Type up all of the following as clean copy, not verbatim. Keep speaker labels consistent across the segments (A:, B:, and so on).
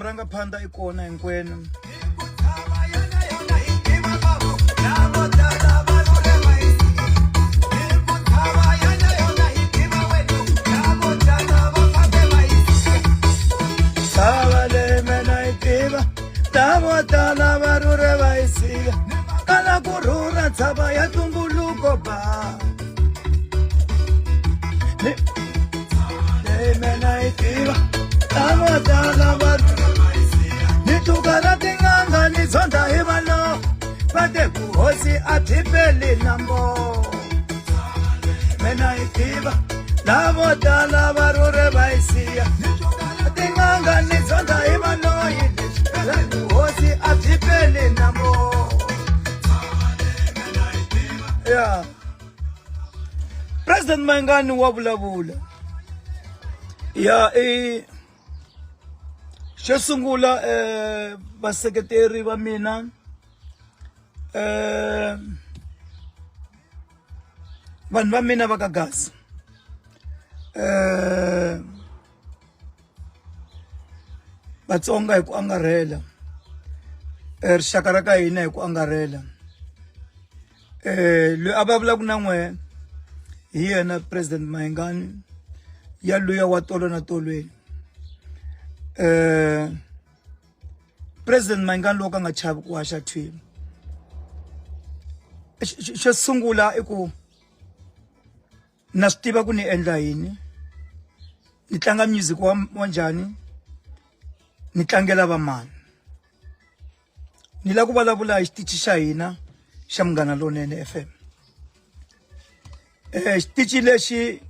A: murangaphandha i kona hinkwenu. Tshava leyi mina yi tiva lavo tala va rhurhe va yi siya kala ku rhurha tshava ya tumbuluko ba leyi mina yi tiva lavo tala va ni tluka ra tin'anga ni dzondza hi valo va te ku hosi a byi peli nambo mina yi tiva lavo tala va rhurhe va yi siya tin'anga ni dzondza hi valoyi leswi hosi a byi peli nambo ya President Mayengani wa vulavula ya i xo sungula eh vaseketeri va mina eh vanhu va mina va ka Gaza eh Vatsonga hi ku angarhela eh, rixaka ra ka hina hi ku angarhela eh loyi a vulavulaka na n'wehe hi yena president Mayengani ya luya wa tolo na tolweni eh president Mayengani loko a nga chavi ku haxa thwini xo sungula i ku na swi tiva ku ni endla yini ni tlanga music wa, wa njhani ni tlangela vamani ni lava ku vulavula hi xitichi xa hina xa Munghana Lonene FM eh xitichi lexi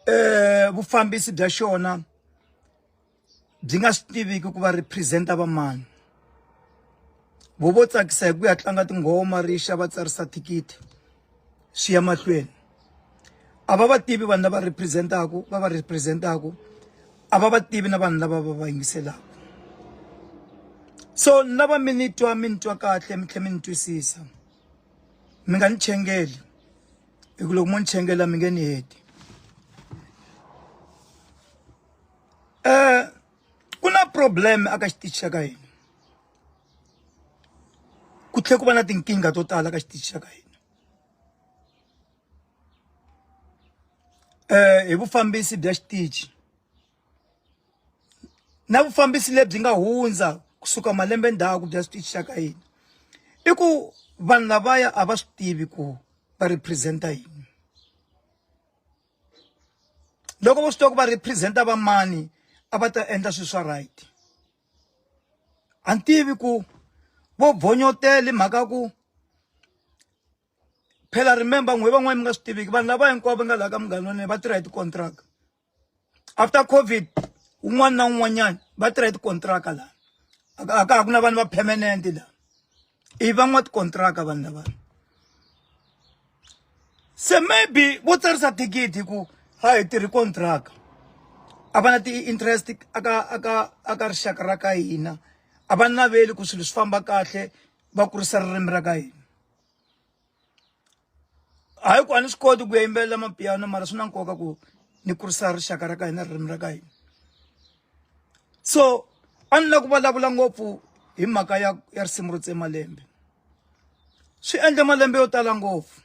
A: eh vufambisi bya xona byi nga swi tiviki ku va represent-a va mani vo vo tsakisa hi ku ya tlanga tinghoma ri xa va tsarisa thikithi swi ya mahlweni a va va tivi vanhu lava represent-aku va va represent-aku a va va tivi na vanhu lava va va yingiselaka so ni lava mi ni twa mi ni twa kahle mi tlhela mi ni twisisa mi nga ni chengeli hi ku loko mo ni chengela mi nge ni heti eh ku na problem aka xitichi xa ka hina ku tlhela ku va na tinkingha to tala ka xitichi xa ka hina eh hi vufambisi bya xitichi na vufambisi lebyi nga hundza kusuka malembe ndzhaku bya xitichi xa ka hina i ku vanhu lavaya a va swi tivi ku va represent-a yini loko vo swi tiva ku va represent-a va mani a va ta endla swilo swa right a ni tivi ku vo bvonyotela hi mhaka ku phela remember n'we van'wana mi nga swi tiviki vanhu lava hinkwavo va nga laha ka Munghana Lonene va tirha hi ti-contract after COVID un'wana na un'wanyana va tirha hi ti-contract laha a ka ha ku na vanhu va permanent laha i van'watikontiraka vanhu lava se maybe vo tsarisa thikithi hi ku ha hi tirhi kontraka a va na ti-interest aka aka aka rixaka ra ka hina a va naveli ku swilo swi famba kahle va kurisa ririmi ra ka hina hayi ku a ni swi koti ku ya yimbelela mapiano mara swi na nkoka ku ni kurisa rixaka ra ka hina ririmi ra ka hina so a ni lava ku vulavula ngopfu hi mhaka ya ya risimu ro tsema lembe swi endle malembe yo tala ngopfu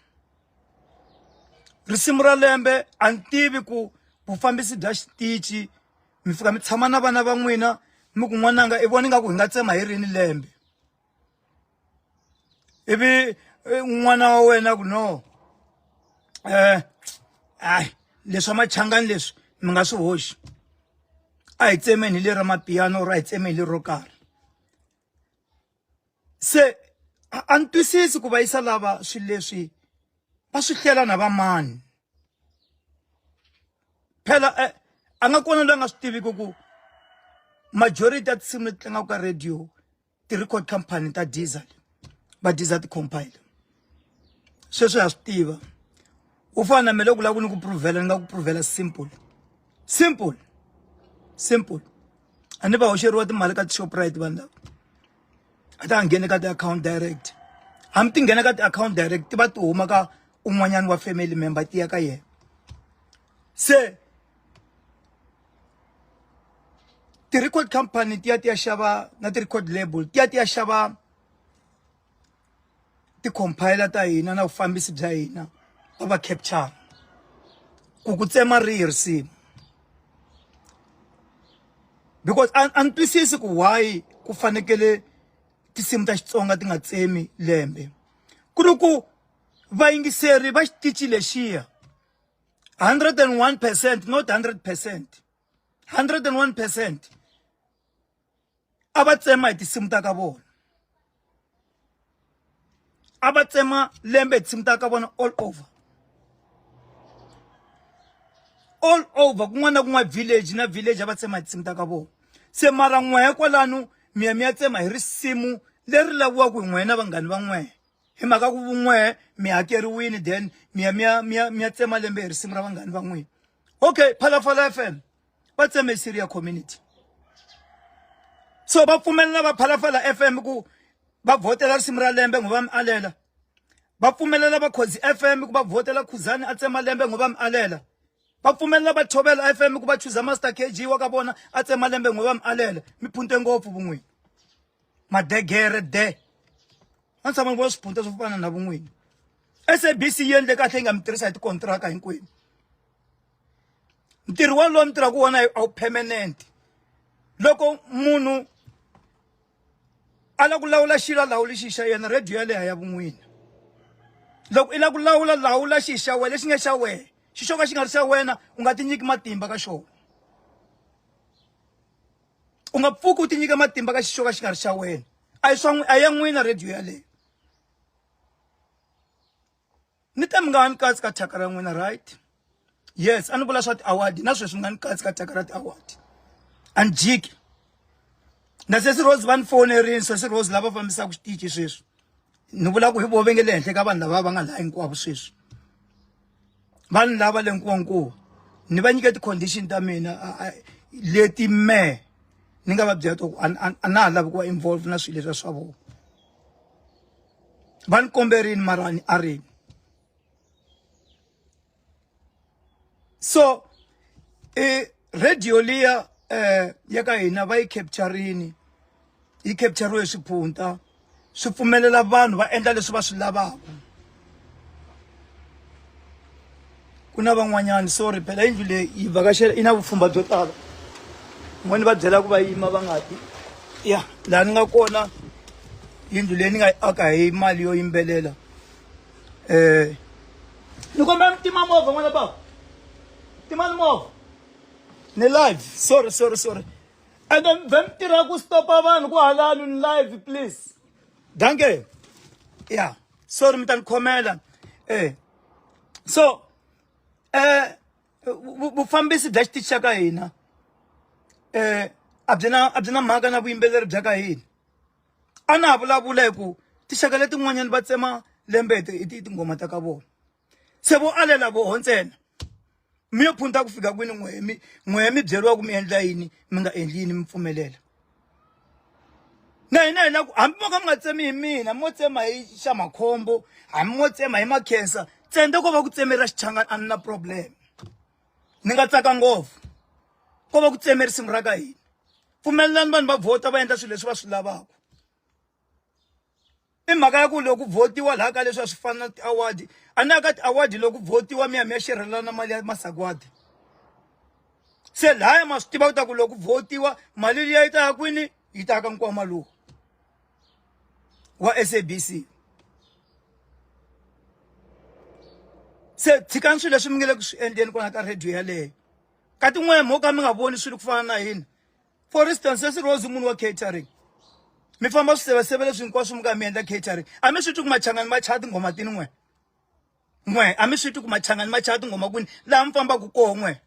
A: risimu ra lembe a ni tivi ku vufambisi bya xitichi mi fika mi tshama na vana va n'wina mi ku n'wananga i vona ingaku hi nga tsema hi rini lembe ivi eh, n'wana wa wena ku no eh ai leswa machangani leswi mi nga swi hoxi a hi tsemeni hi lera mapiano or a hi tsemeni hi lero karhi se a ni twisisi ku va yisa lava swilo leswi va swi hlela na vamani phela eh, a nga kona loyi a nga swi tiviki ku majority ya tinsimu leti tlangaka ka radio ti-record company ta diesel va diesel ti-compile sweswo ha swi tiva u fana na mina loko lava ku ni ku provela ni nga ku provela simple simple simple a ni va hoxeriwa timali ka ti-shoprite vanhu lava a ta ngheni ka ti-account direct hambi ti nghena ka ti-account direct ti va ti huma ka un'wanyana wa family member ti ya ka yena se Ti-record company ti ya ti ya xava na ti-record label ti ya ti ya xava ti-compiler ta hina na vufambisi bya hina va va capture ku ku tsema rihi risimu because a ni twisisi ku why ku fanekele tinsimu ta Xitsonga ti nga tsemi lembe ku ri ku vayingiseri va xitichi lexiya 101% not 100% 101% a va tsema hi tinsimu ta ka vona a va tsema lembe hi tinsimu ta ka vona all over all over kun'wana na kun'wana village na village a va tsema hi tinsimu ta ka vona se mara n'wehe kwalano mi ya mi ya tsema hi risimu leri laviwaka hi n'wehe na vanghani va n'wehe hi mhaka ku vun'wehe mi hakeriwini then mi ya mi ya mi ya mi ya tsema lembe hi risimu ra vanghani va n'wina okay phalaphala fm va tseme Syria community so va pfumelela va phalaphala fm ku va vhotela risimu ra lembe ngo va mi alela va pfumelela va khozi fm ku va vhotela khuzani a tsema lembe ngo va mi alela va pfumelela va thobela fm ku va chuza master kg wa ka vona a tsema lembe ngo va mi alela mi phunte ngopfu vun'wini madegere de a ni tshama ni vona swiphunta swo fana na vun'wini sabc yi endle kahle yi nga mi tirhisa hi tikontiraka hinkwenu ntirho walowo mi tirhaka wona a wu permanent loko munhu a lava ku lawula xilo a lawuli xi xa yena radio yaleyo ya vun'wini loko i lava ku lawula lawula xi xa wena lexi nga xa wena xi xo ka xi nga ri xa wena u nga tinyiki matimba ka xona u nga pfuki u tinyika matimba ka xi xo ka xi nga ri xa wena a hi swa a ya n'wina radio yaleyo ni te mi nga ha ni katsi ka thyaka ra n'wina right yes a ni vula swa ti-award na sweswi mi nga ni katsi ka thyaka ra ti-award a ni jiki na sesi rose va ni fonerini sesi rose lava fambisaka xitichi sweswi ni vula ku hi vo ve nge le henhla ka vanhu lava va nga laha hinkwavo sweswi vanhu lava le nkuwankuwa ni va nyike ti-condition ta mina leti me ni nga va byela to ku a na ha lavi ku va involve na swilo leswiya swa vona va ni komberini mara ni arini so e radio liya eh ya ka hina va yi capturini yi capturiwe swiphunta swi pfumelela vanhu va endla leswi va swi lavaka ku na van'wanyana sorry phela yindlu leyi yi vhakachela yi na vupfhumba byo tala n'wani va byela ku va yima va nga ti ya laha ni nga kona yindlu leyi ni nga yi aka hi mali yo yimbelela um ni kombela mi tima movha n'wana bava timani movha ni live sorry sorry sorry and then ve mi tirha ku stopa vanhu ku halani ni live please danke ya sorry mi ta ni khomela eh so eh vufambisi bya xitichi xa ka hina eh a byi na a byi na mhaka na vuyimbeleri bya ka hina a na ha vulavula hi ku tinxaka letin'wanyana va tsema lembe hi tinghoma ta ka vona se vo alela voho ntsena mi yo phunta ku fika kwini n'wehe mi n'wehe mi byeriwa ku mi endla yini mi nga endli yini mi pfumelela na hina hi la ku hambi mo ka mi nga tsemi hi mina mo tsema hi xa makhombo hambi mo tsema hi makhensa ntsenda ko va ku tsemeri ra xichangani a ni na problem ni nga tsaka ngopfu ko va ku tseme risimu ra ka hina pfumelelani vanhu va vhota va endla swilo leswi va swi lavaka i mhaka ya ku loko vhotiwa laha ka leswi a swi fana na ti-award a na ka ti-award loko vhotiwa mi ya mi ya xerhelana mali ya masagwadi se laya ma swi tiva ku ta ku loko vhotiwa mali liya yi ta ya kwini yi ta ya ka nkwama lowu wa SABC se tshikani swilo leswi mi nge le ku swi endleni kona ka radio yaleyo ka tin'we mo ka mi nga voni swilo ku fana na hina for instance sesi rose munhu wa catering mi famba swiseveseve leswi hinkwaswo mi ka mi endla catering a mi swi twi ku machangani ma chaya tinghoma tini n'we n'we a mi swi twi ku machangani ma chaya tinghoma kwini laha mi fambaka koho n'we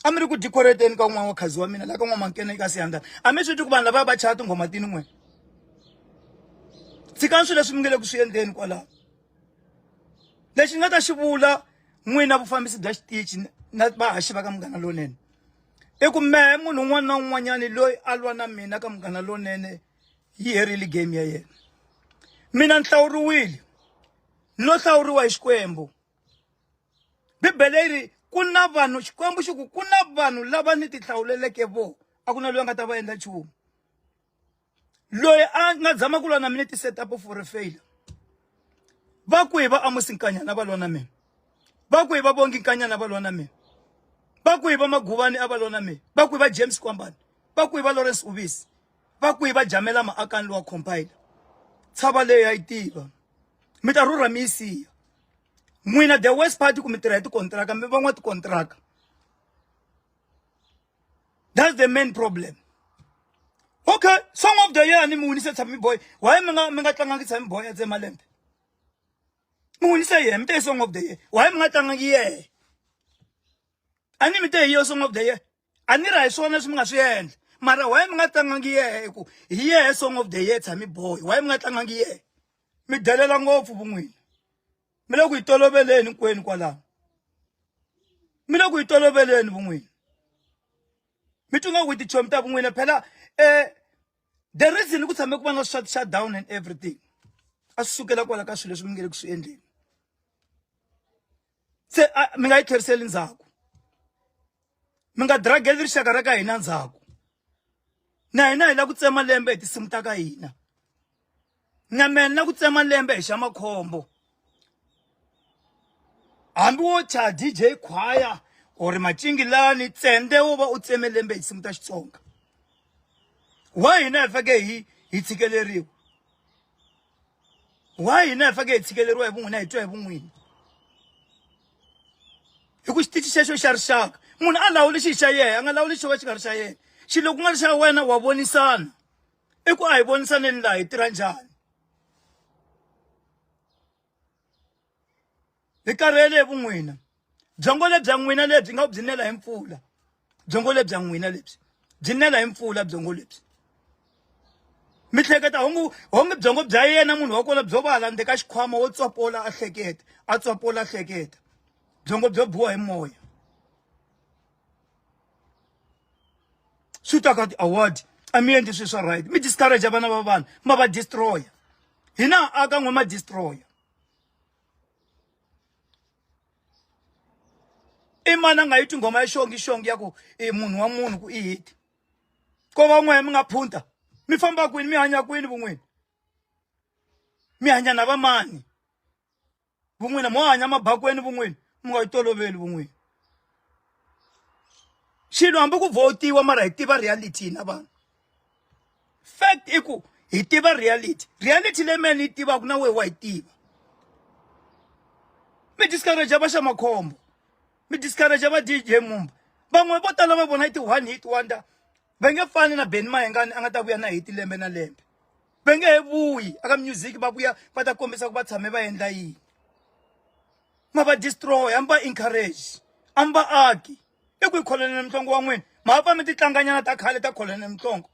A: a mi ri ku decorateni ka un'wana wa khazi wa mina laha ka n'wamankene ka siyandana a mi swi twi ku vanhu lava va chaya tinghoma tini n'we tshikani swilo leswi mi nge le ku swi endleni kwalaho lexi ni nga ta xi vula n'wina vufambisi bya xitichi na vahaxi va ka munghana lonene i ku mehe munhu un'wana na un'wanyana loyi a lwa na mina ka munghana lonene yi herile game ya yena mina ni hlawuriwile no hlawuriwa hi xikwembu bibele yi ri ku na vanhu xikwembu xi ku ku na vanhu lava ni ti hlawuleleke vo A ku na loyi a nga ta va endla nchumu. Loyi a nga zama ku lwa na mina ti-set up for a failure. Va kwihi va Amos Nkanyana va lwa na mina? Va kwihi va Bongi Nkanyana va lwa na mina? Va kwihi va Maguvani a va lwa na mina? Va kwihi va James Kwambani? Va kwihi va Lawrence Ubisi? Va kwihi va Jamela Maakani lowa compiler? Tshava leyi ya yi tiva. Mi ta rhurha mi yi siya. N'wina the worst part ku mi tirha hi tikontiraka mi van'wa tikontiraka. That's the main problem. Okay, song of the year ni mi winise Tshami Boy. Why mi nga mi nga tlangangi Tshami Boy a tsema lembe? Mi winise yena, mi te song of the year. Why mi nga tlangangi yehe? A ni mi te hi yo song of the year. A ni ri a hi swona leswi mi nga swi endla. Mara why mi nga tlangangi yehe ku hi yehe song of the year Tshami Boy. Why mi nga tlangangi yehe? Mi delela ngopfu vun'wina. Mi le ku yi toloveleni hinkwenu kwalano. Mi le ku yi toloveleni vun'wina. Mi twa nga ku tichomi ta vun'wina phela the reason ku tshame ku va na shut shutdown and everything a swi sukela kwala ka swilo leswi mi nge le ku swi endleni. Se mi nga yi tlheriseli ndzhaku. Mi nga drageli rixaka ra ka hina ndzhaku. Na hina hi lava ku tsema lembe hi tinsimu ta ka hina. Na mehe ni la ku tsema lembe hi xa makhombo. Hambi wo cha DJ Khwaya or Macingilani tsende wo va u tseme lembe hi tinsimu ta Xitsonga. Why hina hi faneke hi hi tshikeleriwa? Why hina hi faneke hi tshikeleriwa hi vun'wina hi twa hi vun'wina? Hi ku xitichi xexo xa rixaka munhu a lawuli xi xa yena a nga lawuli xo ka xi nga ri xa yena. Xilo ku nga ri xa wena wa vonisana. I ku a hi vonisaneni laha hi tirha njhani. Hi karhele hi vun'wina. Byongo lebya n'wina lebyi nga byi nela hi mpfula. Byongo lebya n'wina lebyi byi nela hi mpfula byongo lebyi. Mi hleketa hongu honge byongo bya yena munhu wa kona byo va hala ndzeni ka xikhwama wo tsopola a hleketa a tsopola a hleketa. Byongo byo biwa hi moya. Swi ta ka ti-award a mi endli swilo swa right mi discourage vana va vanhu ma va destroy. Hina aka n'we ma destroy. I mani a nga yi twi nghoma ya xongi xongi ya ku i munhu wa munhu ku i hit ko va n'we mi nga phunta mi famba kwini mi hanya kwini vun'wini mi hanya na vamani vun'wina mo hanya mabakweni vun'wini mi nga yi toloveli vun'wini xilo hambi ku votiwa mara hi tiva reality hina vanhu fact i ku hi tiva reality reality leyi mehe ni yi tivaka na wehe wa yi tiva mi discourage va xa makhombo mi discourage va DJ Mumba van'we vo tala va vona i ti one hit wonder va nge fani na Benny Mayengani a nga ta vuya na hit lembe na lembe va nge he vuyi aka music va vuya va ta kombisa ku va tshame va endla yini ma va destroy a mi va encourage a mi va aki i ku yi kholonele mhlongo wa n'wina ma ha pfa mi ti tlanganyana ta khale ta kholonele mhlongo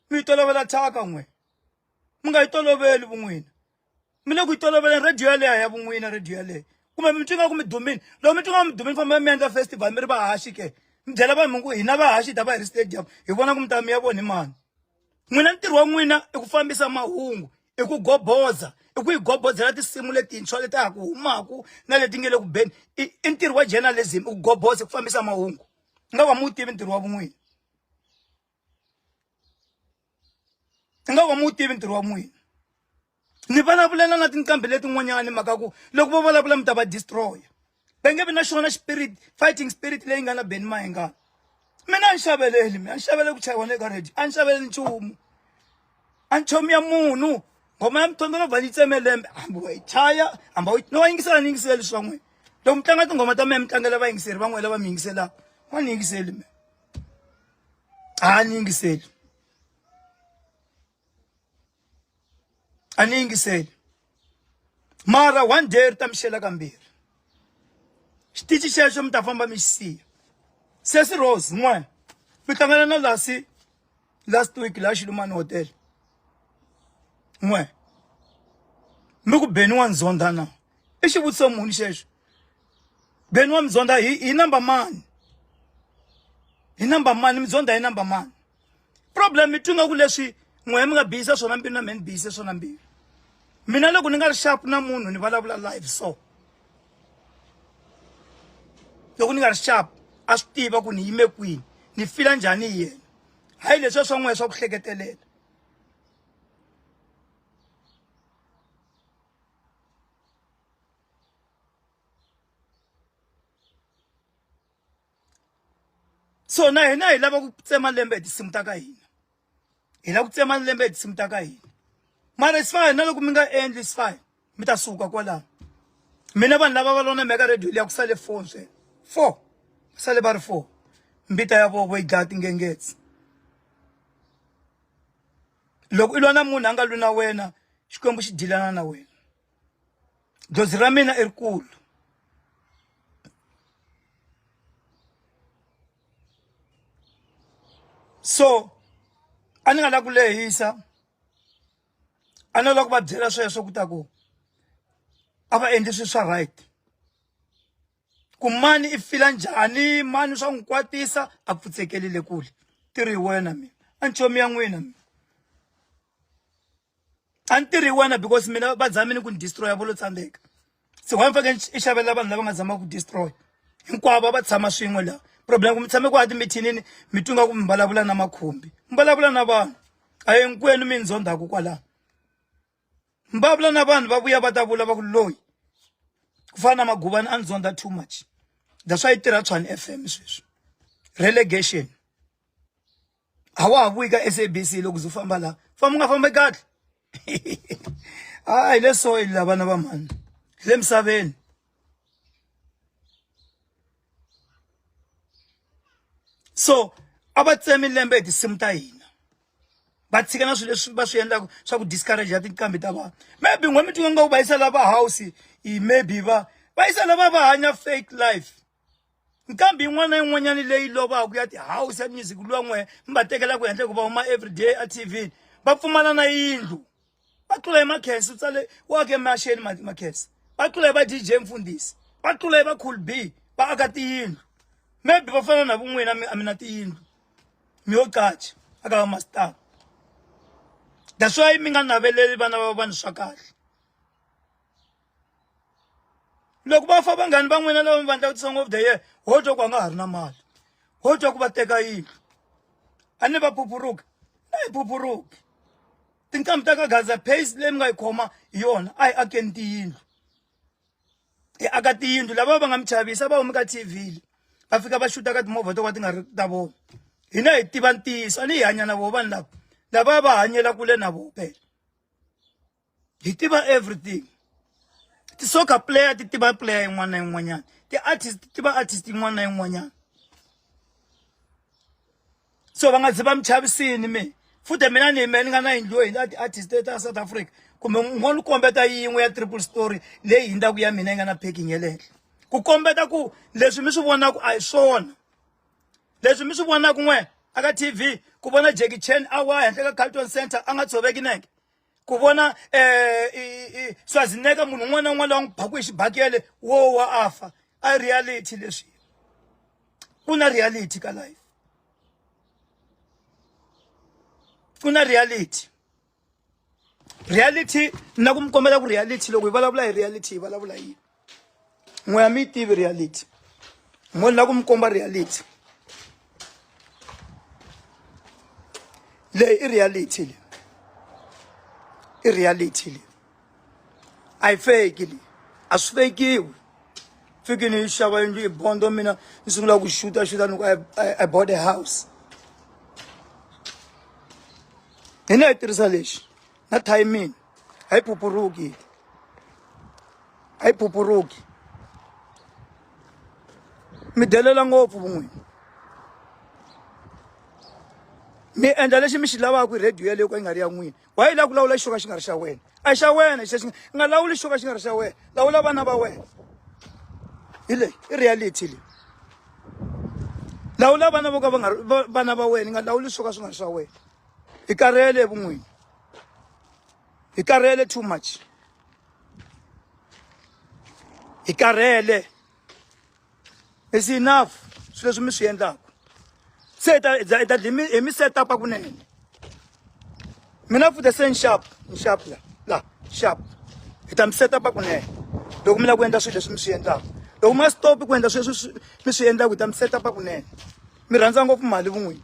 A: mi yi tolovela thyaka n'we mi nga yi toloveli vun'wina mi le ku yi toloveleni radio yaleyo ya vun'wina radio yaleyo kumbe mi twi nga ku mi dumile loko mi twi nga mi dumile famba mi endla festival mi ri vahaxi ke mi byela vanhu mi ku hina vahaxi hi ta va hi ri stadium hi vona ku mi ta mi ya vona hi mani n'wina ntirho wa n'wina i ku fambisa mahungu i ku goboza i ku yi gobodzela tinsimu letintshwa leti ha ku humaku na leti nge le ku beni i ntirho wa journalism i ku goboza ku fambisa mahungu nga va mu tivi ntirho wa vun'wina i nga va mu tivi ntirho wa n'wina ni vulavulela na tinqambi letin'wanyani mhaka ku loko vo vulavula mi ta va destroy va nge vi na xona spirit fighting spirit leyi nga na Benny Mayengani mina a ni xaveleli mina a ni xaveleli ku chayiwa na le ka radio a ni xaveleli nchumu a ni chomi ya munhu nghoma ya mthondolo yi tseme lembe hambi wa yi chaya hambi wa no wa yingisela ni yingiseli swa n'wina loko mi tlanga tinghoma ta mina mi tlangela vayingiseri van'wana lava mi yingiselaka wa ni yingiseli mina a ni yingiseli a ni yingiseli mara one day ri ta mi xela kambirhi xitichi xexo mi ta famba mi xi siya sesi Rose n'we mi hlangana na Lasi last week laha Xilumani hotel n'we mi ku Benny wa ndzondha na i xivutiso muni xexo Benny wa mzonda hi hi number mani hi number mani mzonda hi number mani problem mi twi nga ku leswi n'we mi nga biyisa swona mbilu na mina ni biyise swona mbilu mina loko ni nga ri sharp na munhu ni vulavula live so loko ni nga ri sharp a swi tiva ku ni yime kwini ni fila njhani hi yena. Hayi leswiya swa n'wehe swa ku hleketelela. So na hina hi lava ku tsema lembe hi tinsimu ta ka hina. Hi lava ku tsema lembe hi tinsimu ta ka hina. Mara it's fine na loko mi nga endli it's fine. Mi ta suka kwalano. Mina vanhu lava va lona mhaka radio liya ku sale 4 ntsena. 4. Sale va ri 4. Mbita ya vovo yi dlaya tingengetsi. Loko i lwa na munhu a nga lwi na wena, Xikwembu xi dilana na wena. Dlozi ra mina i rikulu. So a ni nga la ku lehisa a ni lava ku va byela sweswo ku ta ku a va endli swilo swa right ku mani i fila njhani mani swa n'wi kwatisa a pfutsekeli le kule tirhi hi wena mina a ni chomi ya n'wina mina a ni tirhi hi wena because mina va zamile ku ni destroy vo lo tsandzeka se why ni fanekele i xavelela vanhu lava nga zama ku destroy hinkwavo va tshama swin'we laha problem ku mi tshame ku timithinini mi twa nga ku mi vulavula na makhumbi mi vulavula na vanhu a hinkwenu mi ndzondhaku kwalaho mi vulavula na vanhu va vuya va ta vula va ku loyi ku fana na maguvani a ndzondha too much that's why yi tirha Tshwane F_M sweswi relegation a wa ha vuyi ka SABC loko u famba laha famba u nga fambi kahle hayi le soil la vana va mhani hi le misaveni so a va tsemi lembe hi tinsimu ta hina va tshika na swilo leswi va swi endlaka swa ku discourage ya tinqambi ta vanhu maybe n'we mi twa nga ku va yisa lava house maybe va va yisa lava va hanya fake life nqambi yin'wana na yin'wanyana leyi lovaka ya ti-house ya music luwa n'we mi va tekelaka henhla hikuva huma everyday a T_V va pfumala na yindlu va tlula hi Makhensa u tsale u ake maxeni Makhensa va tlula hi va D_J Mfundhisi va tlula hi va Cool B va aka tiyindlu maybe va fana na vun'wina mi a mi na tiyindlu mi yo qacha aka va mastar that's why mi nga naveleli vana va vanhu swa kahle loko va fa vanghani va n'wina lava mi va endlaka song of the year ho twa ku a nga ha ri na mali ho twa ku va teka yindlu a ni va phuphuruki a yi phuphuruki tinqambi ta ka gaza pace leyi mi nga yi khoma hi yona a hi akeni tiyindlu hi aka tiyindlu lava va nga mi chavisa va humi ka T_V va fika va xuta ka timovha to ka ti nga ri ta vona hina hi tiva ntiyiso a ni hi hanya na vona vanhu lava lava va hanyela kule na vona phela hi tiva everything ti-soccer player ti tiva player yin'wana na yin'wanyana ti-artist ti tiva artist yin'wana na yin'wanyana so va nga zi va mi chavisini mi futhi mina ni me ni nga na yindlu yo hindza ti-artist ta South Africa kumbe ngo ni kombeta yin'we ya triple story leyi hindzaku ya mina yi nga na packing ya le henhla ku kombeta ku leswi mi swi vonaka a hi swona leswi mi swi vonaka n'we aka T_V ku vona Jackie Chan a wa henhla ka Carlton Center a nga tshoveki nenge ku vona um Swazineka munhu un'wana na un'wana loyi a n'wi baku hi xibakele wo wa a fa a reality leswi ku na reality ka life ku na reality reality na ku mi kombela ku reality loko hi vulavula hi reality hi vulavula yini n'we a mi yi tivi reality mo ni lava ku mi komba reality leyi i reality leyi i reality leyi a yi fake leyi a swi fakiwi fiki ni xava yindlu i bondo mina ni sungula ku xuta xuta ni ku I bought a house hina hi tirhisa lexi na timing a yi phuphuruki a yi phuphuruki mi delela ngopfu vun'wini mi endla lexi mi xi lavaka hi radio yaleyo ka yi nga ri ya n'wina wa yi lava ku lawula xo ka xi nga ri xa wena a hi xa wena xi nga lawuli xo ka xi nga ri xa wena lawula vana va wena hi leyi i reality leyi lawula vana vo ka va nga ri vana va wena nga lawuli swo ka swi nga ri swa wena hi karhele vun'wini hi karhele too much hi karhele is enough swilo leswi mi swi endlaka se hi ta hi ta hi mi set up kunene mina futhi se ni sharp ni sharp la la sharp hi ta mi set up kunene loko mi lava ku endla swilo leswi mi swi endlaka loko mi nga stop ku endla sweswi mi swi endlaka hi ta mi set up kunene mi rhandza ngopfu mali vun'wini.